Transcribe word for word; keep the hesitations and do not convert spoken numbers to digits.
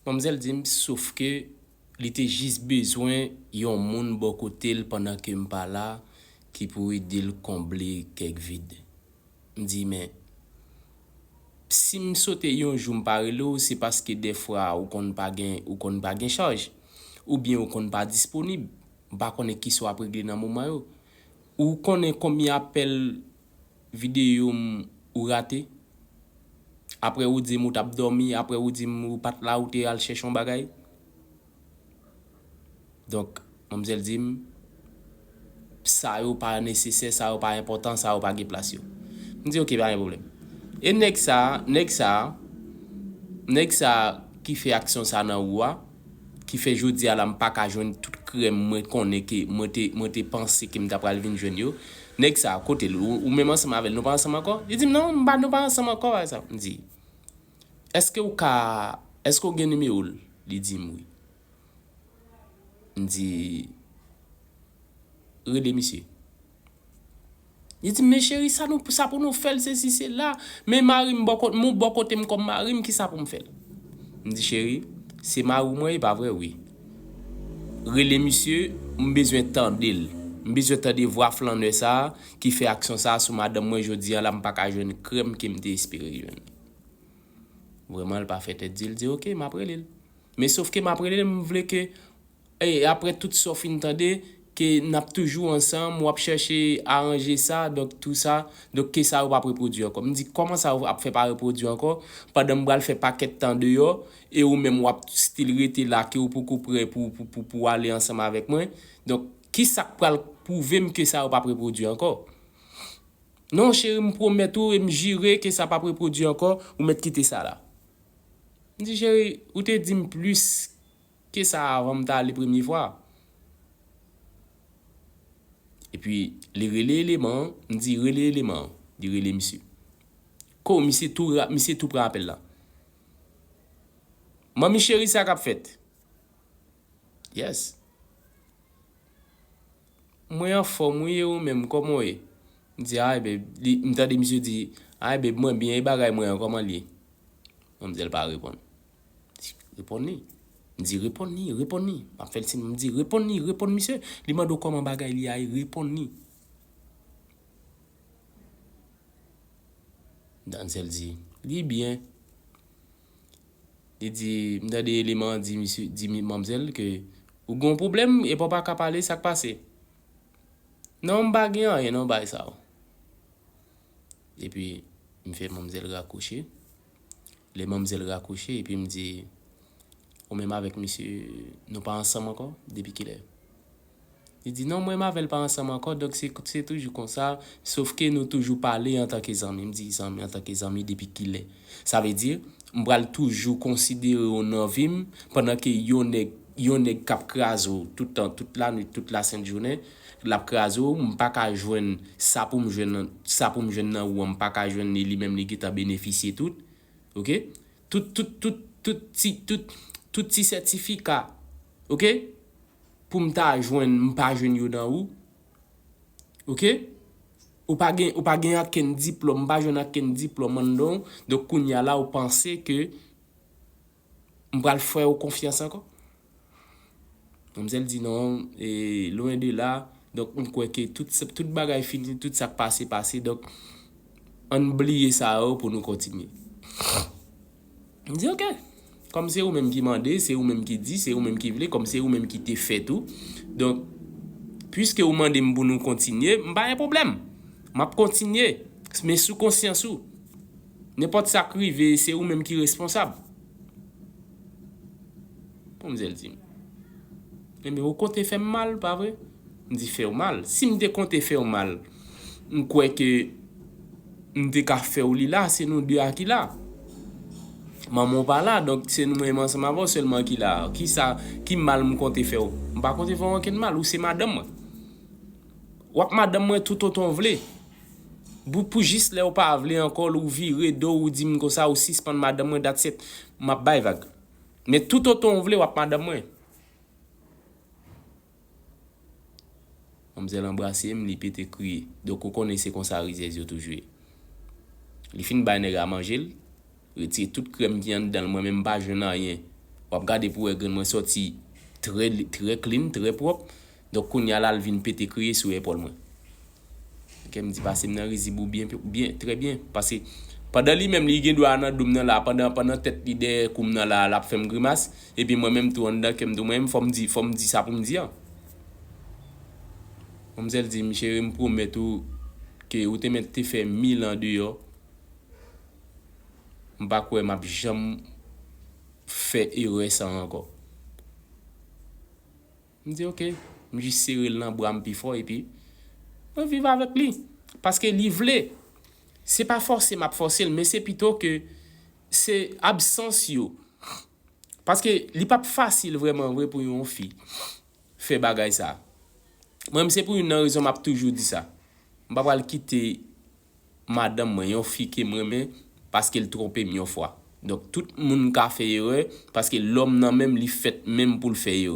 Manmzèl di m, sof ke li te jis bezwen yon moun bò kote l pandan ke m pa la, ki pou ede l konble kèk vid. M di, men, si m sote yon jou m pa rele w, se paske dèfwa ou konn pa gen, ou konn pa gen chaj, oubyen ou konn pa disponib. M pa konnen kisa w ap regle nan moman yo. Ou konnen konbyen apèl videyo m ou rate? Apre ou di m ou t ap dòmi, apre ou di m ou pa t la, ou te al chèche yon bagay. Donk, manmzèl di m, sa yo pa nesesè, sa yo pa enpòtan, sa yo pa gen plas yo. M di, "Ok, pa gen pwoblèm." E nèg sa, nèg sa, nèg sa ki fè aksyon sa nan ou a, ki fè jodi a la m pa ka jwenn tout krèm mwen konnen ke mwen te, mwen te panse ke m ta pral vin jwenn yo. Nèg sa, kote l? Ou, ou menm ansanm avè l, nou pa ansanm ankò? Li di m, "Non, m pa, nou pa ansanm ankò, bagay sa." M di, "Èske ou ka, èske ou gen nimewo l?" Li di m, "Wi." M di, "Rele misye." Li di, "Men cheri, sa nou, sa pou nou fè l, sesi, sela. Men mari m bò kote, m bò kote m kòm mari m, kisa pou m fè l?" M di, "Cheri, se mari w mwen ye, pa vre?" "Wi." "Rele misye, m bezwen tande l. M bezwen tande vwa flannè sa a ki fè aksyon sa a sou madanm mwen jodi a la, m pa ka jwenn krèm ke m te espere jwenn." Vrèman, l pa fè tèt di, l di, "Ok, m ap rele l." Men sof ke m ap rele l, m vle ke, e, apre tout sa w fin tande, ke n ap toujou ansanm, w ap chèche aranje sa, donk tou sa, donk ke sa yo p ap repwodui ankò. M di, "Kòman sa yo ap fè pa repwodui ankò, pandan m pral fè pakèt tan deyò, e ou menm w ap still rete la, ke ou poko prè pou, pou, pou, pou ale ansanm avèk mwen? Donk, ki sa k pral pwouve m ke sa yo p ap repwodui ankò?" "Non, cheri, m pwomèt ou e m jire ke sa p ap repwodui ankò, ou mèt kite sa la." M di, "Cheri, ou te di m plis ke sa avan m t ale premye fwa." Epi, li rele eleman an, m di, "Rele eleman an." Li rele misye. Ko, misye tou ra-, misye tou pran apèl la. "Manmi cheri, sa k ap fèt?" "Yes." "Mwen anfòm wi, e ou menm, kòman w ye?" M di, "Ay, babe," li, m tande misye di, "Ay, babe, mwen byen, e bagay mwen an, kòman l ye?" Manmzèl pa reponn. M di, "Reponn li." M di, "Reponn li, reponn li." M ap fè l siy, m di, "Reponn li, reponn misye." Li mande w kòman bagay li a ye, reponn li. Manmzèl di, "Li byen." Li di, m tande eleman an di misye, di mi-, manmzèl ke, "Ou gen yon pwoblèm, epi w pa ka pale, sa k pase?" "Non, m pa gen anyen non, bay sa yo." Epi, m fè manmzèl rakwoche. Lè manmzèl rakwoche, epi m di, "Ou menm avèk misye, nou pa ansanm ankò? Depi kilè?" Li di, "Non, mwen avè l pa ansanm ankò, donk se, se toujou konsa, sof ke nou toujou pale antanke zanmi." M di, "Zanmi, antanke zanmi, depi kilè?" Sa vle di, m pral toujou konsidere w nan vi m, pandan ke yon nèg, yon nèg k ap kraze w tout tan, tout lanwit, tout lasent jounen, l ap kraze w, m pa ka jwenn sa pou m jwenn nan, sa pou m jwenn nan ou an, m pa ka jwenn li, li menm li gentan benefisye tout. Oke? Tout, tout, tout, tout ti, tout, tout ti sètifika, oke? Pou m ta jwenn, m pa jwenn yo nan ou. Oke? Ou pa gen, ou pa gen okenn diplòm, m pa jwenn okenn diplòm anndan w. Donk, kounye a la, ou panse ke m pral fè w konfyans ankò? Manmzèl di, "Non, e, loin de là." Donk, m kwè ke tout, tout bagay fini, tout sa k pase, pase. Donk, ann bliye sa yo pou nou kontinye. M di, "Oke." Kòm se ou menm ki mande, se ou menm ki di, se ou menm ki vle, kòm se ou menm ki te fè tou. Donk, piske ou mande m pou nou kontinye, m pa gen pwoblèm. M ap kontinye, men sou konsyans ou. Nenpòt sa k rive, se ou menm ki responsab. Manmzèl di m, "Enben, ou konte fè m mal, pa vre?" M di, "Fè w mal? Si m te konte fè w mal, m kwè ke m te ka fè w li la, se nou de a ki la. Manman w pa la, donk se nou menm ansanm avè w sèlman ki la. Kisa, ki mal m konte fè w? M pa konte fè w okenn mal, ou se madanm mwen. W ap madanm mwen toutotan w vle. Pou, pou jis lè w pa vle ankò, lè w vire do w, ou di m konsa, ou sispann madanm mwen, that's it. M ap bay vag. Men toutotan w vle, w ap madanm mwen." Manmzèl anbrase m, li pete kriye. Donk, ou konnen se konsa rizèz yo toujou ye. Li fin bay nèg la manje l, retire tout krèm ki anndan l, mwen menm m pa jwenn anyen. W W ap gade pou wè grenn mwen sòti trè, trè clean, trè pwòp. Donk, kounye a la, l vin pete kriye sou epòl mwen. Kè m di, pase m nan rizib ou byen, byen, trè byen. Pase, pandan li menm, li gen dwa nan do m nan la, pandan, pandan tèt li dèyè kou m nan la, l ap fè m grimas. Epi mwen menm tou anndan kè m tou, mwen menm, fò m di, fò m di sa pou m di an. Manmzèl di m, cheri, m pwomèt ou ke ou te mèt te fè mil an deyò. M pa kwè m ap janm fè erè sa ankò. M di, "Ok." M jis sere l nan bra m pi fò, epi mwen viv avèk li. Paske li vle. Se pa fòse m ap fòse l, men se pito ke se absans yo. Paske li p ap fasil vrèman vre pou yon fi fè bagay sa. Mwen menm, se pou youn nan rezon m ap toujou di sa. M pa pral kite madanm mwen, yon fi ke m renmen, paske l twonpe m yon fwa. Donk, tout moun ka fè erè, paske lòm nan menm, li fèt menm pou l fè erè.